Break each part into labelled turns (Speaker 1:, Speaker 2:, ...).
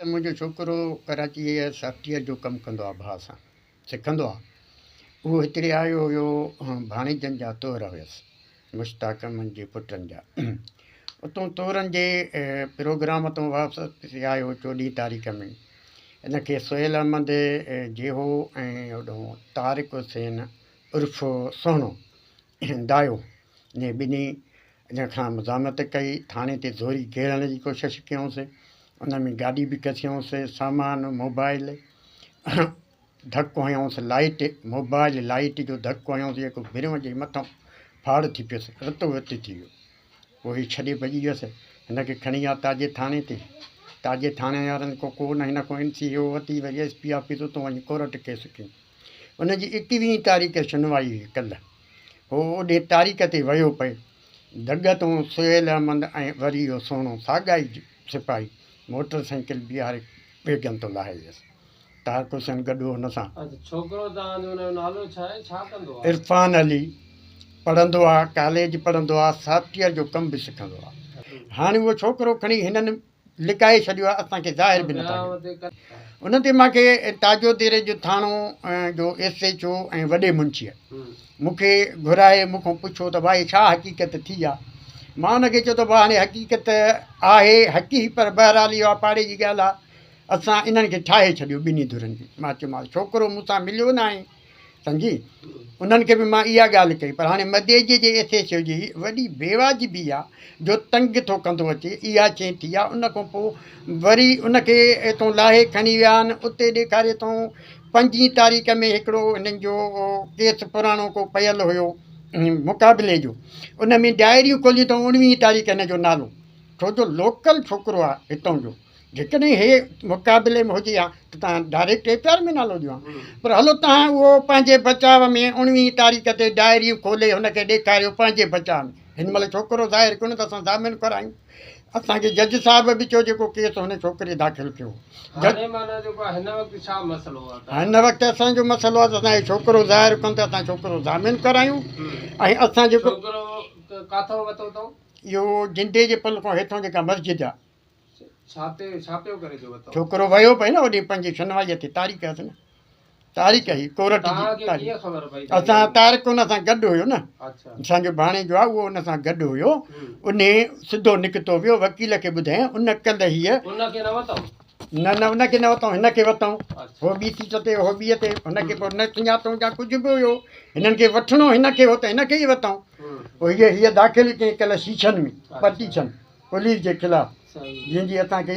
Speaker 1: ته منهنجو ڇوڪرو ڪراچيء سافٽويئر جو ڪم ڪندو آهي ڀاء سان سکندو آهي اهو هتڙي آيو هيو ڀاڻيجن جا طور هيس مشتاق احمد جي پٽن جا اتون طورن جي پروگرام تون واپس ٿي آيو چوڏهين تاريخ ۾ ان کي سهيل احمد جيهو ۽ هوڏهون طارق حسين عرف سهڻو دايو انهن ٻنهي ان کان مزاحمت ڪئي، ٿاڻي تي زوري گهيرڻ جي ڪوشش ڪيائونس، ان ۾ گاڏي به کسيائونس، سامان، موبائل، ڌڪ هنيائونس لائيٽ، موبائل لائيٽ جو ڌڪ هنيائونس جيڪو برونهن جي مٿان ڦاڙ ٿي پيس، رتو رت ٿي ويو. پوء هي ڇڏي ڀڄي ويس، هن کي کڻي ويا تاجي ٿاڻي تي، تاجي ٿاڻي وارن ڪو ڪو نه هن کان اين سي او ورتي، وري ايس پي آفيس اتان وڃي ڪورٽ ڪيس ڪيائين. ان جي ايڪويهين تاريخ شنوائي هئي ڪلهه. هو اوڏي تاريخ تي ويو پئي. دڳ تون سهيل احمد ۽ وري اهو سهڻو ساڳا ئي سپاهي موٽر سائيڪل بيهاري ويگن تون لاهي ويس. طارق حسين گڏ هو هن سان.
Speaker 2: اچ ڇوڪرو توهان جو ان جو نالو ڇا آهي ڇا ڪندو آهي؟
Speaker 1: عرفان علي پڙهندو آ ڪاليج پڙهندو آ سافٽويئر جو ڪم به سکندو آ. هاڻي اهو ڇوڪرو کڻي هنن لڪائي ڇڏيو آهي اسان کي ظاهر به نٿا ڪن. ان تي مان کي تاجو ديري جو ٿاڻو جو ايس ايڇ او ۽ وڏي منشيء مون کي گهرائي مون کان پڇيو ته ڀائي ڇا حقيقت ٿي آهي؟ مان ان کي چيو ته ڀاء هاڻي حقيقت آهي حقي پر بهرحال اها پاڙي جي ڳالهه آهي اسان انهن کي ٺاهي ڇڏيو ٻنهي ڌرين کي. مان چيومانس ڇوڪرو مون سان مليو ناهي. سمجهي؟ انهن کي به مان اها ڳالهه ڪئي پر هاڻي مديجي جي ايس ايڇ او جي وڏي بيواجبي آ جو تنگ ٿو ڪندو اچي اها چين ٿي آ ان کان پوء وري ان کي اتون لاهي کڻي ويا آهن اتي ڏيکاري اٿئون پنجين تاريخ ۾ هڪڙو هنن جو ڪيس پراڻو ڪو پيل هيو مقابلي جو ان ۾ ڊائريون کوليون اٿئون اڻويهين تاريخ هن جو نالو ڇو جو لوڪل ڇوڪرو آ هتون جو جيڪڏهن هي مقابلي ۾ هجي ها ته توهان ڊائريڪٽ ايف I R ۾ نالو ڏيو ها پر هلو توهان اهو پنهنجي بچاء ۾ اڻويهين تاريخ تي ڊائريون کولي هن کي ڏيکاريو پنهنجي بچاء ۾ هن مهل ڇوڪرو ظاهر ڪونه ته اسان ضامن ڪرايون اسان کي جج صاحب به چيو جيڪو ڪيس هن ڇوڪري داخل ڪيو
Speaker 2: هاڻي معنيٰ جيڪو آهي هن وقت ڇا مسئلو آهي
Speaker 1: هن وقت اسان جو مسئلو آهي ته اسان جو ڇوڪرو ظاهر ڪن ته اسان ڇوڪرو ضامن ڪرايون ۽ اسان جيڪو
Speaker 2: ڇوڪرو ڪاٿو وتو اٿئون
Speaker 1: اهو جندي جي پل کان هيٺون جيڪا مسجد آهي
Speaker 2: ڇا تي ڇا پيو ڪري جو وتو.
Speaker 1: ڇوڪرو ويو پئي نه اوڏي پنهنجي شنوائيء تي تاريخ هيس نه تاريخ هئي ڪورٽ جي
Speaker 2: توهان کي
Speaker 1: تاريخ
Speaker 2: ڪيئن خبر پئي ته
Speaker 1: اسان
Speaker 2: هي
Speaker 1: طارق ان سان گڏ هيو نه
Speaker 2: اڇا
Speaker 1: اسان جو ڀاڻيجو آهي اهو ان سان گڏ هيو
Speaker 2: هم.
Speaker 1: انهي سڌو نڪتو ويو وڪيل کي ٻڌايائين ان ڪل هيء
Speaker 2: ان کي نه وتو
Speaker 1: نه نه ان کي نه وتائون هن کي وتائون
Speaker 2: اڇا
Speaker 1: هو ٻي سيٽ تي هو ٻيء تي هن کي
Speaker 2: هم.
Speaker 1: پوء نه سڃاتئون يا ڪجهه به هيو هنن کي وٺڻو هن کي هو ته هن کي ئي وتائون
Speaker 2: هم.
Speaker 1: پوء هيء هيء داخل ڪيائين ڪل شيشن ۾
Speaker 2: اڇا
Speaker 1: پٽيشن پوليس جي خلاف
Speaker 2: صحيح
Speaker 1: جنهن جي اسان کي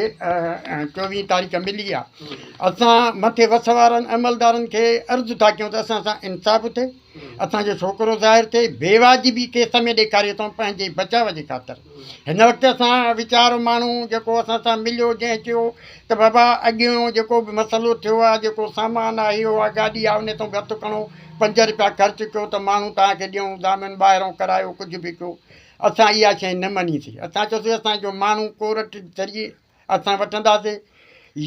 Speaker 1: چوويهين تاريخ ملي آ
Speaker 2: هم.
Speaker 1: اسان مٿي وس وارن عملدارن کي عرض ٿا ڪيون ته اسان سان انصاف ٿئي
Speaker 2: هم.
Speaker 1: اسان جو ڇوڪرو ظاهر ٿئي بيواجبي ڪيس ۾ ڏيکاري اٿئون پنهنجي بچاء جي خاطر
Speaker 2: هم.
Speaker 1: هن وقت اسان ويچارو ماڻهو جيڪو اسان سان مليو جنهن چيو ته بابا اڳيون جيڪو به مسئلو ٿيو آ جيڪو سامان آ اهو آ گاڏي آ ان تون به هٿ کڻو پنج رپيا خرچ ڪيو ته ماڻهو توهان کي ڏيون ضامن ٻاهرون ڪرايو ڪجهه به ڪيو اسان اها شيء نه مڃيسين. اسان چيوسين اسان جو ماڻهو ڪورٽ ذريعي اسان وٺنداسين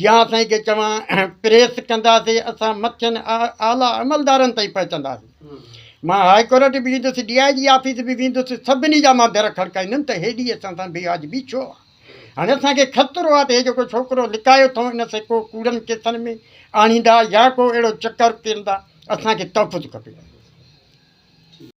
Speaker 1: يا سائين کي چوان پريس ڪنداسين اسان مٿين اعليٰ عملدارن تائين پهچنداسين. مان هاء ڪورٽ به ويندس، ڊي I جي آفيس به ويندس، سڀني جا مان در کڙڪائيندم ته هيڏي اسان سان بي واجبي ڇو آهي؟ هاڻي اسان کي خطرو آهي ته هي جيڪو ڇوڪرو لڪايو اٿئون ان سين ڪو ڪوڙن ڪيسن ۾ آڻيندا يا ڪو اهڙو چڪر ڪندا، اسان کي تحفظ کپي.